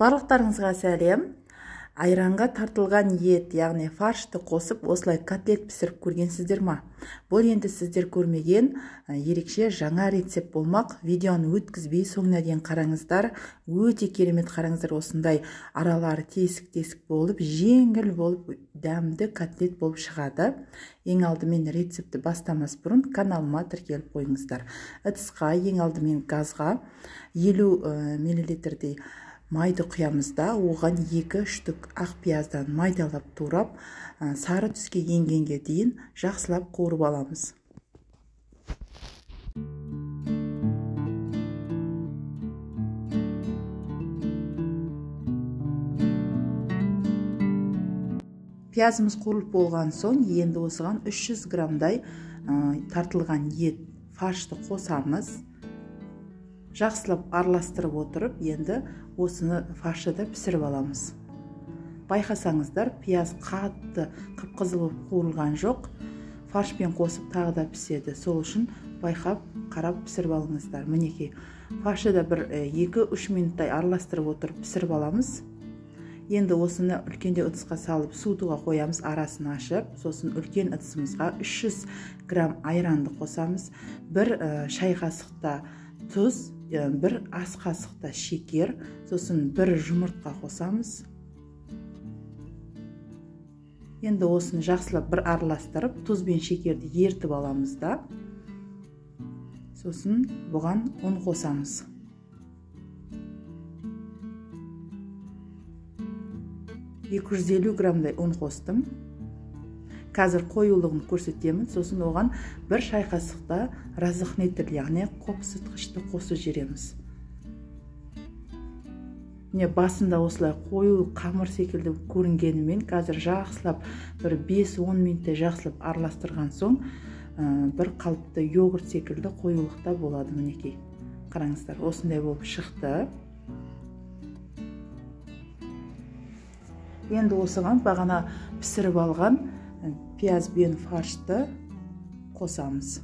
Барлықтарыңызға сәлем. Айранға тартылған ет, яғни фаршты қосып осылай котлет пісіріп көргенсіздер ма? Бұл енді сіздер көрмеген ерекше жаңа рецепт болмақ. Видеоны өткізбей соңына дейін қараңыздар. Өте керемет қараңыздар, осындай аралары тесік-тесік болып, жеңіл болып, дәмді котлет болып шығады. Ең алдымен рецептті бастамас бұрын каналыма тіркеліп қойыңыздар. Ыдысқа ең алдымен газға 50 миллилитрдей майды құямыз да, оған 2 штук ақ пияздан майдалап турап, сары түске енгенге дейін жақсылап қуырып аламыз. Пиязымыз қуырылып болған соң, енді осыған 300 граммдай тартылған ет фаршты қосамыз. Жақсылап араластырып отырып, енді осыны фаршыда пісіріп аламыз. Байқасаңыздар, пияз қатты қып-қызыл болып қуырылған жоқ. Фаршпен қосып тағы да піседі. Сол үшін байқап, қарап пісіріп алыңыздар. Мінекей, фаршыда бір 2-3 минуттай араластырып отырып пісіріп аламыз. Енді осыны үлкенде ыдысқа салып суытуға қоямыз, арасын ашып, сосын үлкен ыдысымызға 300 грамм айранды қосамыз. Бір шай қасықта тұз, бір ас қасықта шекер, сосын бір жұмыртқа қосамыз. Енді осыны жақсылап бір араластырып, тұз бен шекерді ертіп аламыз да, сосын бұған ұн қосамыз. 250 граммдай ұн қостым. Қазір қоюлығын көрсетемін, сосын оған бір шай қасықта разрыхлитель, яғни қопсытқышты қосып жібереміз. Міне, басында осылай қою қамыр секілді көрінгенімен, қазір жақсылап бір 5-10 минуттай жақсылап араластырған соң, бір қалыпты йогурт секілді қоюлықта болады. Мінекей, қараңыздар, осындай болып шықты. Енді осыған бағана пісіріп алған пияз бен фаршты қосамыз.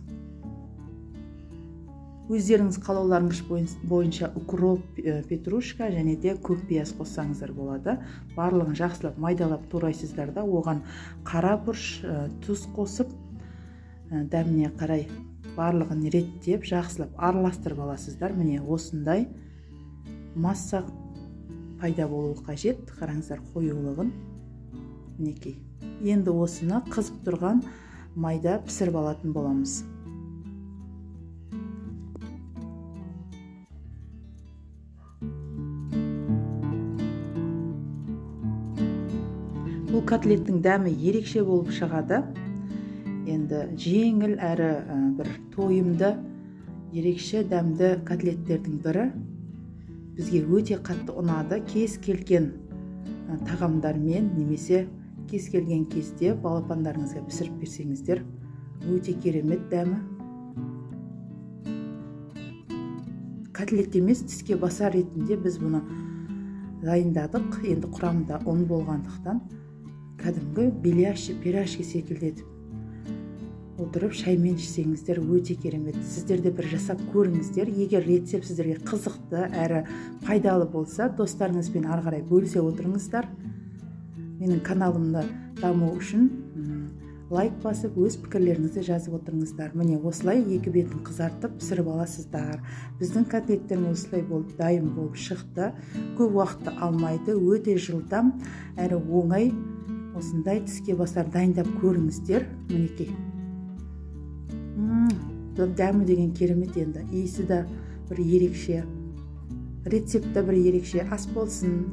Өздеріңіз қалауларыңыз бойынша укроп, петрушка және де көк пияз қоссаңыздар болады. Барлығын жақсылап майдалап турайсыздар да, оған қара бұрыш, тұз қосып, дәміне қарай барлығын реттеп, жақсылап араластырып аласыздар. Міне, осындай масса пайда болуы қажет. Қараңыздар қоюлығын. Мінекей. Енді осыны қызып тұрған майда пісіріп алатын боламыз. Бұл котлеттің дәмі ерекше болып шығады. Енді жеңіл әрі бір тойымды, ерекше дәмді котлеттердің бірі. Бізге өте қатты ұнады. Кез келген тағамдармен немесе кез келген кезде балапандарыңызға пісіріп берсеңіздер, өте керемет дәмі. Котлет емес, тіске басар ретінде біз бұны дайындадық. Енді құрамында ұн болғандықтан кәдімгі беляши, пирожки секілді етіп отырып шаймен ішсеңіздер өте керемет. Сіздер де бір жасап көріңіздер. Егер рецепт сіздерге қызықты әрі пайдалы болса, достарыңызбен ары қарай бөлісе отырыңыздар. Менің каналымды даму үшін лайк басып, өз пікірлеріңізді жазып отырыңыздар. Міне, осылай екі бетін қызартып пісіріп аласыздар. Біздің котлеттеріміз осылай болып дайын болып шықты. Көп уақытты алмайды, өте жылдам әрі оңай. Осындай тіске басар дайындап көріңіздер. Мінекей. Дәмі деген керемет енді. Иісі де бір ерекше. Рецепт те бір ерекше. Ас болсын.